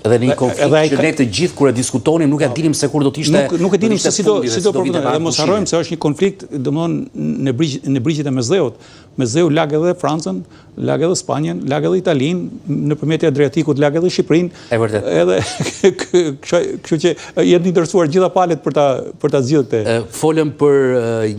Edhe në një konflikt që ne të gjithë kur e diskutonim nuk e dinim se kur do të ishte nuk nuk e dinim se si do si do përfundonte. Dhe mos harrojmë se është një konflikt, domethënë në brigj në brigjet e Mesdheut. Mesdheu lag edhe Francën, lag edhe Spanjën, lag edhe Italinë, nëpërmjet Adriatikut lag edhe Shqipërinë. E vërtetë. Edhe kështu që janë të interesuar gjitha palët për ta për ta zgjidhur këtë. Folëm për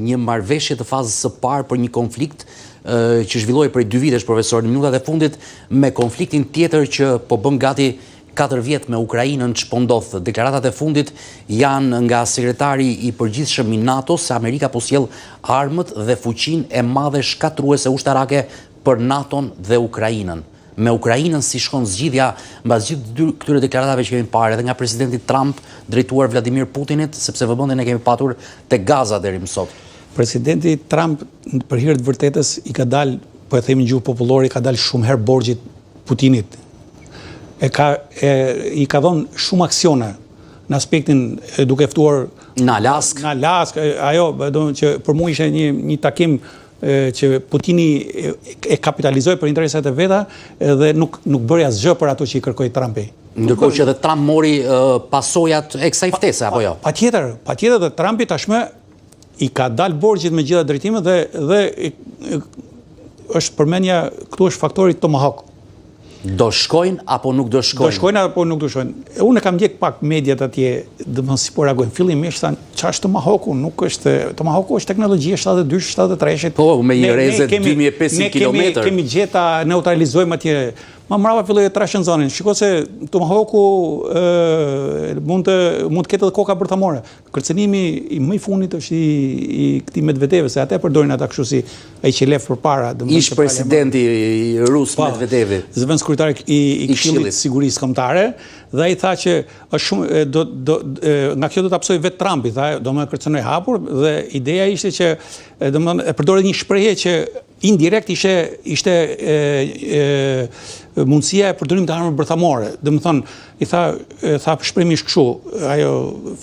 një marrëveshje të fazës së parë për një konflikt që zhvillohej prej dy vitesh profesor në minutat e fundit me konfliktin tjetër që po bën gati 4 vjet me Ukrainën ç'po ndodh. Deklaratat e fundit janë nga sekretari i përgjithshëm i NATO-s se Amerika po sjell armët dhe fuqinë e madhe shkatërruese ushtarake për NATO-n dhe Ukrainën. Me Ukrainën si shkon zgjidhja mbas gjithë këtyre deklaratave që kemi parë edhe nga presidenti Trump drejtuar Vladimir Putinit, sepse vëmendjen e kemi patur te Gaza deri më sot. Presidenti Trump për hir të vërtetës i ka dalë, po e themi në gjuhë popullore, i ka dalë shumë herë borxhit Putinit. E ka e, i ka dhënë shumë aksione në aspektin e, duke ftuar në Alaskë. Në Alaskë, ajo, do që për mua ishte një një takim e, që Putini e, e kapitalizoi për interesat e veta dhe nuk nuk bëri asgjë për ato që i kërkoi Trumpi. Ndërkohë që edhe Trump mori pasojat e kësaj ftese apo jo? Patjetër, patjetër dhe Trumpi tashmë i ka dalë borxhit me gjitha drejtimet dhe dhe është përmendja këtu është faktori Tomahawk. Do shkojnë apo nuk do shkojnë? Do shkojnë apo nuk do shkojnë. Unë e kam ndjek pak mediat atje, domethënë si po reagojnë. Fillimisht thanë, ça është Tomahawku, nuk është Tomahawku është teknologji e 72, 73-shit. Po, me një rreze 2500 km. Ne kemi kemi gjë ta neutralizojmë atje. Ma mbrapa filloi e trashën zanin. Shiko se Tomahawku mund të mund të ketë edhe koka bërthamore. Kërcënimi i më i fundit është i, i këtij Medvedev, se atë e përdorin ata kështu si ai që lef përpara, domethënë ish presidenti rus po, Medvedevi, zëvendëskryetari i, i Këshillit të Sigurisë Kombëtare, dhe ai tha që është shumë do do nga kjo do ta pësojë vetë Trumpi, tha, domethënë kërcënoi hapur dhe ideja ishte që domethënë e përdori një shprehje që Indirekt ishte ishte e, e, mundësia e përdorimit të armëve bërthamore. Domethënë, i tha e, tha shprehimisht kështu, ajo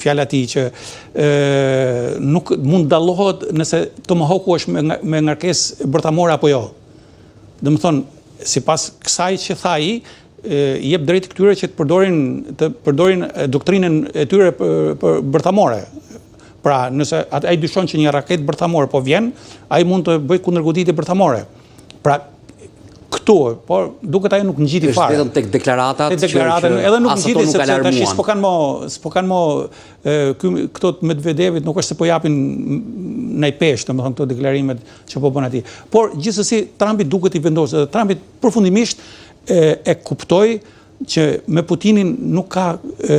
fjala e tij që e, nuk mund të dallohet nëse Tomahawku është me, me ngarkesë bërthamore apo jo. Domethënë, sipas kësaj që tha ai, i jep drejt këtyre që të përdorin të përdorin doktrinën e tyre për, për bërthamore. Pra, nëse ai dyshon që një raketë bërthamore po vjen, ai mund të bëjë kundërgoditje bërthamore. Pra, këtu, por duket ajo nuk ngjiti fare. Është vetëm tek deklaratat tek deklaratat, edhe nuk ngjiti sepse tash s'po kanë më, s'po kanë më ky këto të Medvedevit nuk është se po japin ndonjë peshë, domethënë këto deklarimet që po bën aty. Por gjithsesi Trumpi duket i vendosur dhe Trumpi përfundimisht e, e kuptoi që me Putinin nuk ka e,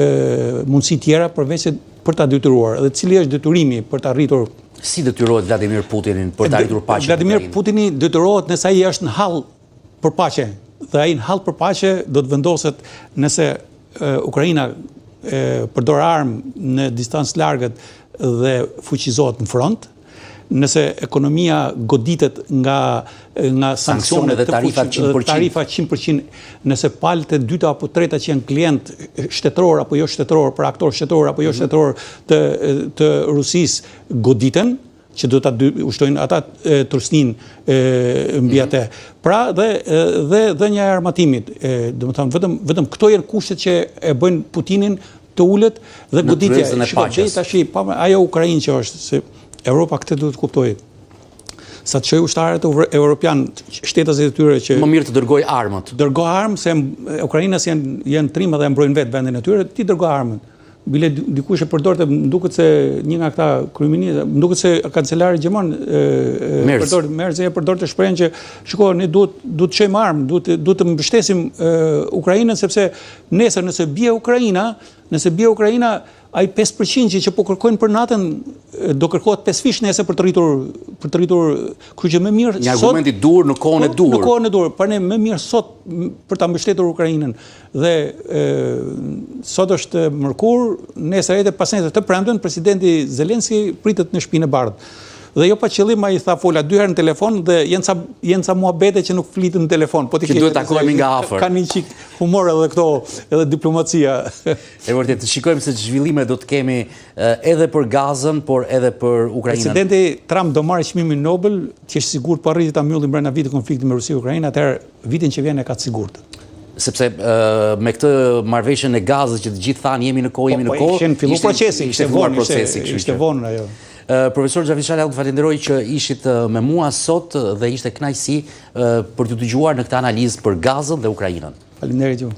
mundësi tjera përveç se për ta detyruar. Dhe cili është detyrimi për ta arritur Si detyrohet Vladimir Putinin për ta arritur paqen? Vladimir Putini detyrohet nëse ai është në hall për paqe. Dhe ai në hall për paqe do të vendoset nëse e, Ukraina e, përdor armë në distancë largët dhe fuqizohet në front, nëse ekonomia goditet nga nga sanksionet dhe tarifat 100%, tarifa 100%, nëse palët e dyta apo treta që janë klient shtetëror apo jo shtetëror, për aktor shtetëror apo jo mhm. shtetëror të të Rusisë goditen, që do ta ushtojnë ata trysninë mbi mhm. atë. Pra dhe dhe dhënia e armatimit, domethënë vetëm vetëm këto janë kushtet që e bëjnë Putinin të ulet dhe goditja. Në tryezën e paqes. Tashi, pa, ajo Ukrainë që është, se Europa këtë duhet të kuptojë. Sa të çojë ushtarët europian, shtetasit e tyre që më mirë të dërgojë armët. Dërgo armë se ukrainasit janë janë trima dhe e mbrojnë vetë vendin e tyre, ti dërgo armët. Bile dikush e përdorte, më duket se një nga këta kryeministra, më duket se kancelari gjerman e përdorte Merz e përdorte shprehjen që shiko ne duhet duhet të çojmë armë, duhet duhet të mbështesim Ukrainën sepse Nesër nëse bie Ukraina, nëse bie Ukraina, ai 5% që po kërkojnë për NATO-n do kërkohet 5 fish nesër për të rritur për të rritur, kështu që më mirë sot. Një argument i duhur në kohën e po, duhur. Në kohën e duhur, pra ne më mirë sot për ta mbështetur Ukrainën. Dhe e, sot është mërkur, nesër edhe pasnesër të premten presidenti Zelenski pritet në Shtëpinë e Bardhë. Dhe jo pa qëllim ai tha fola dy herë në telefon dhe janë ca janë ca muhabete që nuk fliten në telefon, po ti ke duhet takohemi nga afër. Kanë një çik humor edhe këto, edhe diplomacia. E vërtetë, të shikojmë se ç'zhvillime do të kemi edhe për Gazën, por edhe për Ukrainën. Presidenti Trump do marrë çmimin Nobel, të jesh sigurt po arriti ta mbyllin brenda vitit konfliktin me Rusi-Ukrainë, atëherë vitin që vjen e ka të sigurt. Sepse me këtë marrëveshjen e Gazës që të gjithë thanë jemi në kohë, jemi në po, kohë. Ishte filluar procesi, ishte vonë procesi, ishte vonë ajo. Profesor Xhavit Shala, unë të falenderoj që ishit me mua sot dhe ishte kënaqësi për t'ju dëgjuar në këtë analizë për Gazën dhe Ukrainën. Faleminderit ju.